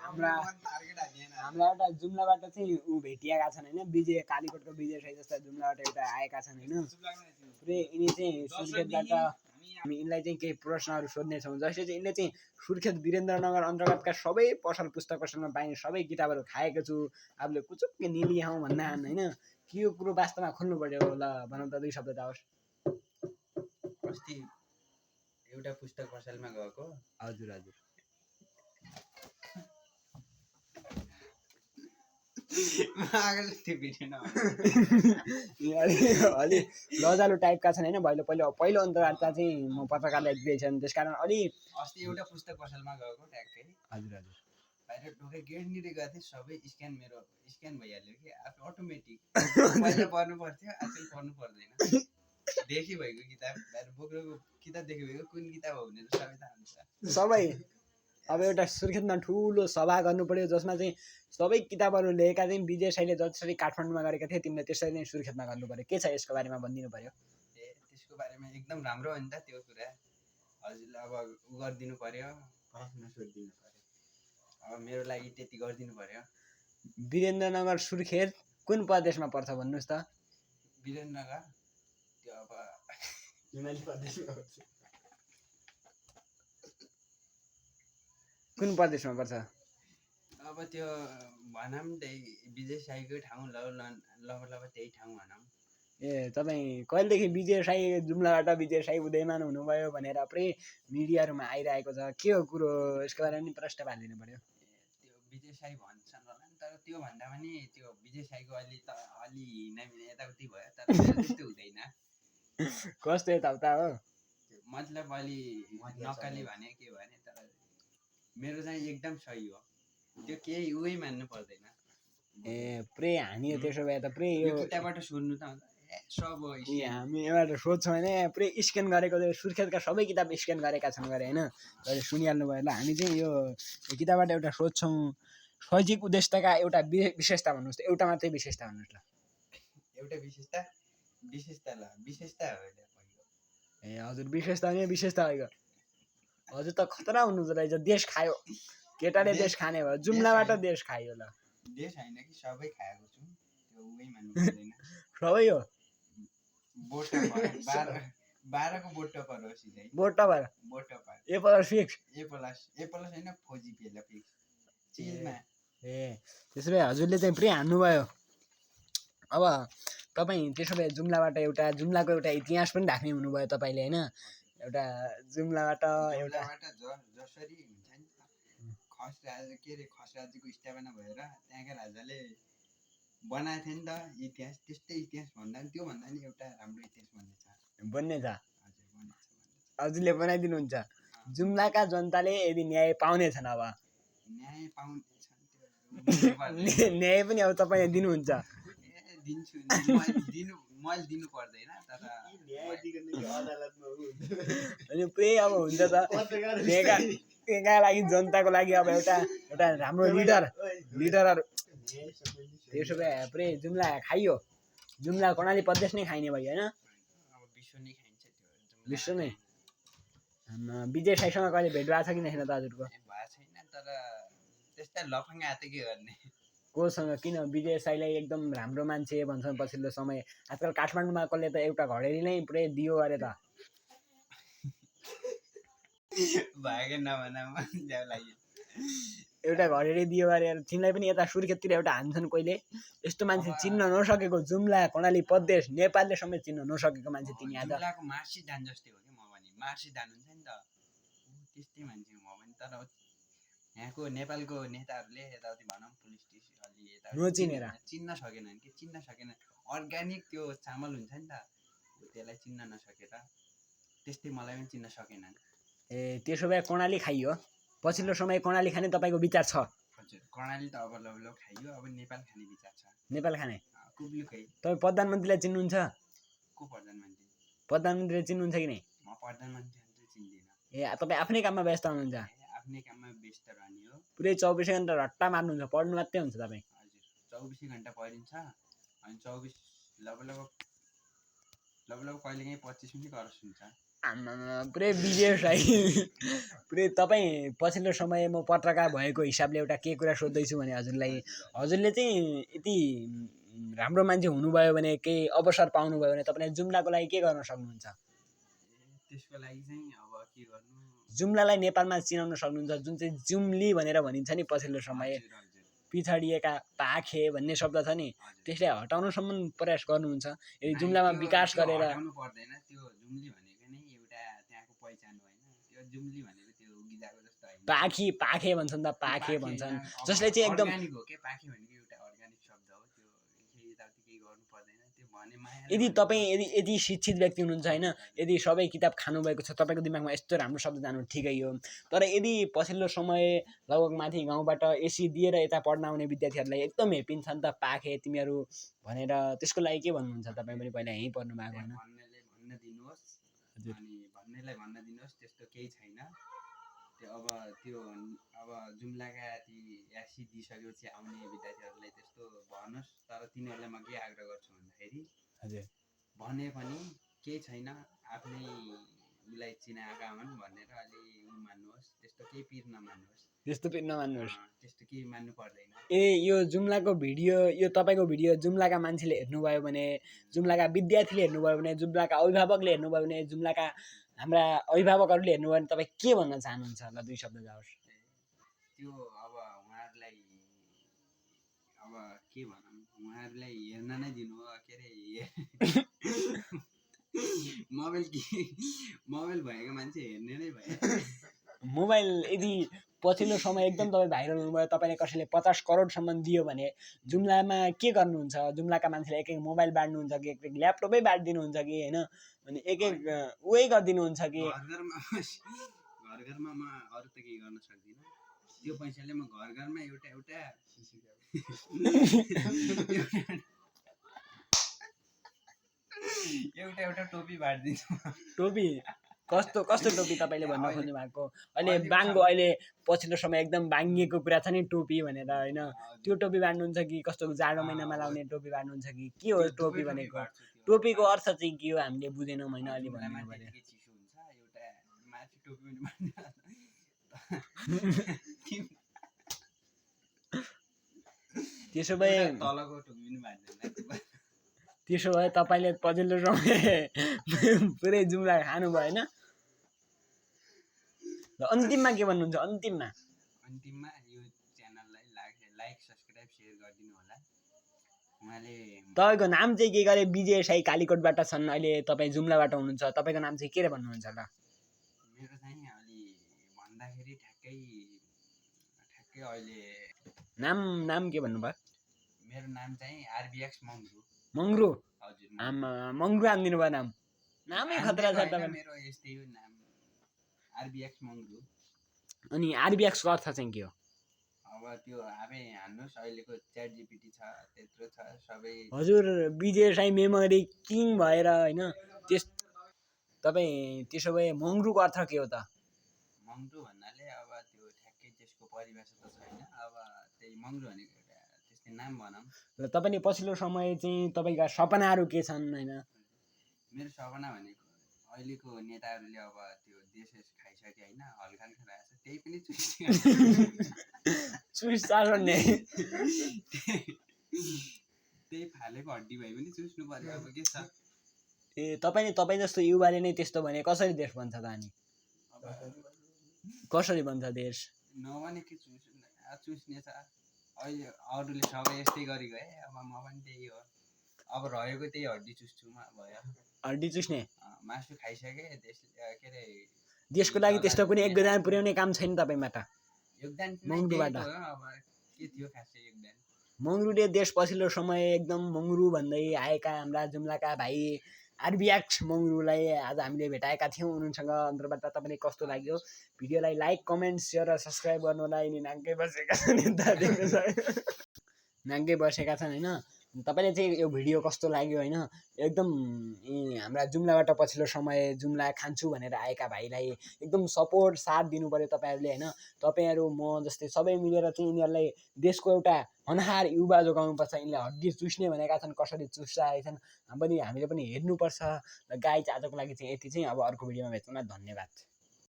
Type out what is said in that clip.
हाम्रा एउटा जुम्लाबाट चाहिँ ऊ भेटिएका छन् होइन विजय कालीकोटको विजय साई जस्ता जुम्लाबाट एउटा आएका छन् होइन पुरै यिनी चाहिँ सुर्खेतबाट हामी यिनलाई चाहिँ केही प्रश्नहरू सोध्नेछौँ जसले चाहिँ यिनले चाहिँ सुर्खेत वीरेन्द्रनगर अन्तर्गतका सबै पसल पुस्तक पसलमा पाइने सबै किताबहरू खाएको छु आफूले कुचुक्कै निलिहाउँ भन्न होइन के यो कुरो वास्तवमा खोल्नु पर्यो ल भनौँ त 2 शब्द त होस् अस्ति एउटा पुस्तक पसलमा गएको हजुर हजुर अलि लजालु टाइपका छन् होइन पहिलो अन्तर्वार्ता चाहिँ म पत्रकारलाई दिँदैछन् त्यसकारण अलि अस्ति एउटा पुस्तक पसलमा गएको ट्याक्कै हजुर हजुर बाहिर ढोकै गेटनिर गएको थिएँ सबै मेरो स्क्यान भइहाल्यो कि आफ्नो अटोमेटिक पहिला पढ्नु पर्थ्यो आजकल पढ्नु पर्दैन देखि भएको किताब बाहिर बोक्रोको किताब देखि भएको कुन किताब हो भने सबै थाहा हुन्छ सबै अब एउटा सुर्खेतमा ठुलो सभा गर्नु पर्यो जसमा चाहिँ सबै किताबहरू ल्याएका चाहिँ विजय साईले जसरी काठमाडौँमा गरेका थिए तिमीले त्यसरी नै सुर्खेतमा गर्नु पर्यो के छ यसको बारेमा भनिदिनु पर्यो त्यसको बारेमा एकदम राम्रो हो नि त त्यो कुरा हजुरले अब उ गरिदिनु पर्यो प्रश्न सोधिदिनु पर्यो अब मेरो लागि त्यति गरिदिनु पर्यो वीरेन्द्रनगर सुर्खेत कुन प्रदेशमा पर्छ भन्नुहोस् त वीरेन्द्रनगर त्यो अब हिमाली प्रदेशमा पर्छ कुन प्रदेशमा पर्छ अब त्यो भनौँ त्यही विजय साईकै ठाउँ लब त्यही ठाउँ भनौँ ए तपाईँ कहिलेदेखि विजय साई जुम्लाबाट विजय साई उदयमान हुनुभयो भनेर पुरै मिडियाहरूमा आइरहेको छ के हो कुरो यसको बारेमा पनि प्रश्न पालिदिनु पर्यो त्यो विजय साई भन्छन् होला नि तर त्यो भन्दा पनि त्यो विजय साईको अलि यताउति भयो तर त्यस्तो हुँदैन कस्तो यताउता हो मतलब अलि नक्कली भने के भने तर मेरो चाहिँ एकदम सही हो त्यो केही उही मान्नु पर्दैन ए पुरै हानि त्यसो भए त पुरै यो किताबबाट सुन्नु त सब हामी एउटा सोध्छौँ भने पुरै स्क्यान गरेको सुर्खेतका सबै किताब स्क्यान गरेका छन् गरे होइन सुनिहाल्नु भयो ल हामी चाहिँ यो किताबबाट एउटा सोध्छौँ शैक्षिक उद्देश्यका एउटा विशेषता भन्नुहोस् त एउटा मात्रै विशेषता भन्नुहोस् ल एउटा विशेषता हो ए हजुर विशेषता नि विशेषता हो हजुर त खतरा हुनुहुन्छ रहेछ देश खायो केटाले देश खाने भयो जुम्लाबाट देश खायो ल देश हैन कि सबै खाएको छु त्यो उही मान्नु पर्दैन सबै हो बाह्र को बोट टपर हो सिधै board topper A plus fix A plus हैन फोजी पेला फिक्स चिजमा ए त्यसो भए हजुरले चाहिँ पुरै हान्नुभयो अब तपाईँ त्यसो भए जुम्लाको एउटा इतिहास पनि राख्ने हुनुभयो तपाईँले होइन एउटा जुम्लाबाट जसरी हुन्छ नि खस राजाको स्थापना भएर त्यहाँका राजाले बनाएको थियो नि त इतिहास त्यस्तै इतिहास भन्दा नि त्यो भन्दा नि एउटा राम्रो इतिहास बन्ने छ हजुरले बनाइदिनुहुन्छ जुम्लाका जनताले यदि न्याय पाउने छन् अब न्याय पाउने छन् न्याय पनि अब तपाईँले दिनुहुन्छ दिन्छु मैले दिनु पर्दैन तर अनि पुरै अब हुन्छ त त्यहाँका लागि जनताको लागि अब एउटा राम्रो लिडरहरू त्यसो भए पुरै जुम्ला खाइयो जुम्ला कर्णाली प्रदेश नै खाइने भयो होइन विश्व नै विजय साईसँग कहिले भेट भएको छ कि छैन त हजुरको भएको छैन तर त्यस्तै लफङ्गा हाते के गर्ने कोसँग किन विजय साईलाई एकदम राम्रो मान्छे भन्छन् पछिल्लो समय आजकल काठमाडौँमा कसले त एउटा घडेरी नै पुरै दियो अरे त एउटा घडेरी दियो अरे तिमीलाई पनि यता सुर्खेततिर एउटा हान्छन् कहिले यस्तो मान्छे चिन्न नसकेको जुम्ला कर्णाली प्रदेश नेपालले समेत चिन्न नसकेको मान्छे तिमी आज मार्सी दान जस्तै हो कि म पनि मार्सी दान हुन्छ नि त त्यस्तै मान्छे म पनि तर यहाँको नेपालको नेताहरूले यताउति भनौँ पुलिस नचिनेर चिन्न सकेन अर्ग्यानिक त्यो चामल हुन्छ नि त त्यसलाई चिन्न नसकेर त्यस्तै मलाई पनि चिन्न सकेनन् ए त्यसो भए कर्णाली खाइयो पछिल्लो समय कर्णाली खाने तपाईँको विचार छ हजुर कर्णाली त अब लौ खाइयो अब नेपाल खाने विचार छ नेपाल खाने कुब्लुकै तपाईँ प्रधानमन्त्रीलाई चिन्नुहुन्छ को प्रधानमन्त्रीले चिन्नुहुन्छ कि नै म प्रधानमन्त्री चिन्दिनँ ए तपाईँ आफ्नै काममा व्यस्त हुनुहुन्छ आफ्नै काममा व्यस्त रहने हो पुरै 24 घण्टा रट्टा मार्नुहुन्छ पढ्नु मात्रै हुन्छ तपाईँ हजुर 24 घण्टा पढिन्छ अनि 24 लगभग कहिलेकाहीँ 25 पनि करस हुन्छ आम्मामा पुरै बिजेस है पुरै तपाईँ पछिल्लो समय म पत्रकार भएको हिसाबले एउटा के कुरा सोध्दैछु भने हजुरलाई हजुरले चाहिँ यति राम्रो मान्छे हुनुभयो भने केही अवसर पाउनुभयो भने तपाईँले जुम्लाको लागि के गर्न सक्नुहुन्छ त्यसको लागि चाहिँ अब के गर्नु जुम्लालाई नेपालमा चिनाउन सक्नुहुन्छ जुन चाहिँ जुम्ली भनेर भनिन्छ नि पछिल्लो समय हजुर हजुर पिछडिएका पाखे भन्ने शब्द छ नि हजुर त्यसलाई हटाउनसम्म प्रयास गर्नुहुन्छ यदि नाइ, जुम्लामा त्यो- विकास त्यो गरेर हटाउनु पर्दैन त्यो जुम्ली भनेको नै एउटा त्यहाँको पहिचान हो होइन त्यो जुम्ली भनेको त्यो गिजाको जस्तो होइन पाखे भन्छन् त पाखे होइन, भन्छन् अब जसले चाहिँ एकदम अर्ग्यानिक हो के पाखे भनेको एउटा अर्ग्यानिक शब्द हो त्यो केही यताउति केही गर्नु पर्दैन त्यो भने मायाले यदि भने तपाईँ यदि शिक्षित व्यक्ति हुनुहुन्छ होइन यदि सबै किताब खानुभएको छ तपाईँको दिमागमा यस्तो राम्रो शब्द जानु ठिकै हो तर यदि पछिल्लो समय लगभग माथि गाउँबाट एसी दिएर यता पढ्न आउने विद्यार्थीहरूलाई एकदम हेपिन्छ नि त पाखे तिमीहरू भनेर त्यसको लागि के भन्नुहुन्छ तपाईँ पनि पहिला यहीँ पढ्नु भएको होइन भन्नेले भन्न दिनुहोस् हजुर। अनि भन्नेलाई भन्न दिनुहोस् त्यस्तो केही छैन त्यो अब जुम्लाका ती एसी दिइसकेपछि आउने विद्यार्थीहरूलाई त्यस्तो भन्नुहोस् तर तिनीहरूलाई म के आग्रह गर्छु भन्दाखेरि हजुर भने पनि केही छैन आफ्नै उसलाई चिनाएका हुन् भनेर अलि मान्नुहोस् त्यस्तो केही पिर नमान्नुहोस् त्यस्तो पनि नमान्नुहोस् त्यस्तो केही मान्नु पर्दैन ए यो जुम्लाको भिडियो यो तपाईँको भिडियो जुम्लाका मान्छेले हेर्नुभयो भने जुम्लाका विद्यार्थीले हेर्नुभयो भने जुम्लाका अभिभावकले हेर्नुभयो भने जुम्लाका हाम्रा अभिभावकहरूले हेर्नुभयो भने तपाईँ के भन्न चाहनुहुन्छ ल दुई शब्द जाओस् त्यो अब उहाँहरूलाई अब के भनौँ उहाँहरूलाई हेर्न नै दिनु हो के अरे मोबाइल भएको मान्छे हेर्ने नै भयो मोबाइल यदि पछिल्लो समय एकदम तपाईँ भाइरल हुनुभयो तपाईँले कसैले 50 करोडसम्म दियो भने जुम्लामा के गर्नुहुन्छ जुम्लाका मान्छेले एक एक मोबाइल बाँड्नुहुन्छ कि एक एक ल्यापटपै बाँडिदिनुहुन्छ कि होइन अनि एक एक उही गरिदिनुहुन्छ कि घर घरमा म अरू त केही गर्न सक्दिनँ त्यो पैसाले म घर घरमा एउटा एउटा एउटा एउटा टोपी बाँडिदिन्छु टोपी कस्तो कस्तो टोपी तपाईँले भन्न खोज्नु भएको अहिले अहिले बाङ्गो अहिले पछिल्लो समय एकदम बाङ्गिएको कुरा छ नि टोपी भनेर होइन त्यो टोपी बाँड्नुहुन्छ कि कस्तो जाडो महिनामा लाउने टोपी बाँड्नुहुन्छ कि के हो टोपी भनेको टोपीको अर्थ चाहिँ के हो हामीले बुझेनौँ होइन अलि भनिदिनु पर्यो चिसो हुन्छ एउटा माथि टोपी पनि बाँड्नु त्यसो भए तलको टोपी पनि बाँड्दैन त्यसो भए तपाईँले पछिल्लो समय पुरै जुम्ला खानु भयो होइन र अन्तिममा के भन्नुहुन्छ अन्तिममा अन्तिममा यो च्यानललाई लाइक सब्सक्राइब सेयर गरिदिनु होला उहाँले तपाईँको नाम चाहिँ के गरे विजय साई कालीकोटबाट छन् अहिले तपाईँ जुम्लाबाट हुनुहुन्छ तपाईँको नाम चाहिँ के रे भन्नुहुन्छ ल मेरो चाहिँ अलि भन्दाखेरि ठ्याक्कै अहिले नाम के भन्नुभयो मेरो नाम चाहिँ आरबिएक्स मङ्ग्रु मङ्ग्रु हजुर आमा मङ्ग्रु हानिदिनु भयो नामै खतरा छ होइन, तपाईँ मेरो यस्तै हो नाम आरबिएक्स मङ्ग्रु अनि आरबिएक्सको अर्थ चाहिँ के हो अब त्यो आफै हान्नुहोस् अहिलेको च्याट जिपिटी छ त्यत्रो छ सबै हजुर विजय साई मेमोरी किङ भएर होइन तपाईँ त्यसो भए मङ्ग्रुको अर्थ के हो त मङ्ग्रु भन्नाले अब त्यो ठ्याक्कै त्यसको परिभाषा त छैन अब त्यही मङ्ग्रु भनेको एउटा त्यस्तै नाम भनौँ र तपाईँले पछिल्लो समय चाहिँ तपाईँका सपनाहरू के छन् होइन मेरो सपना भनेको अहिलेको नेताहरूले अब त्यो देश खाइसके होइन हल्का खाइरहेको छ त्यही पनि चुइस चाल्ने त्यही फालेको हड्डी भए पनि चुस्नु पर्यो अब के छ ए तपाईँ जस्तो युवाले नै त्यस्तो भने कसरी देश बन्छ त अनि अब कसरी बन्छ देश नभने के चुस्ने छ अहिले अरूले सबै यस्तै गरी गए अब म पनि त्यही हो अब रहेको त्यही हड्डी चुस्छु म भयो हड्डी चुस्ने मासु खाइसके देश के अरे देशको लागि त्यस्तो कुनै योगदान पुर्याउने काम छैन तपाईँबाट योगदान मङ्ग्रुबाट अब के थियो खासै योगदान मङ्ग्रुले देश पछिल्लो समय एकदम मङ्ग्रु भन्दै आएका हाम्रा जुम्लाका भाइ आरबिएक्स मङ्ग्रुलाई आज हामीले भेटाएका थियौँ उनीसँग अन्तर्बाट तपाईँले कस्तो लाग्यो भिडियोलाई लाइक कमेन्ट सेयर र सब्सक्राइब गर्नु होला यिनी नाङ्गै बसेका छन् नाङ्गै बसेका छन् होइन तपाईँले चाहिँ यो भिडियो कस्तो लाग्यो होइन एकदम हाम्रा जुम्लाबाट पछिल्लो समय जुम्ला खान्छु भनेर आएका भाइलाई एकदम सपोर्ट साथ दिनु पऱ्यो तपाईँहरूले होइन तपाईँहरू म जस्तै सबै मिलेर चाहिँ यिनीहरूलाई देशको एउटा होनहार युवा जोगाउनुपर्छ यिनले हड्डी चुस्ने भनेका छन् कसरी चुस्राएका छन् हामीले पनि हेर्नुपर्छ र गाइज आजको लागि चाहिँ यति चाहिँ अब अर्को भिडियोमा भेटौँला धन्यवाद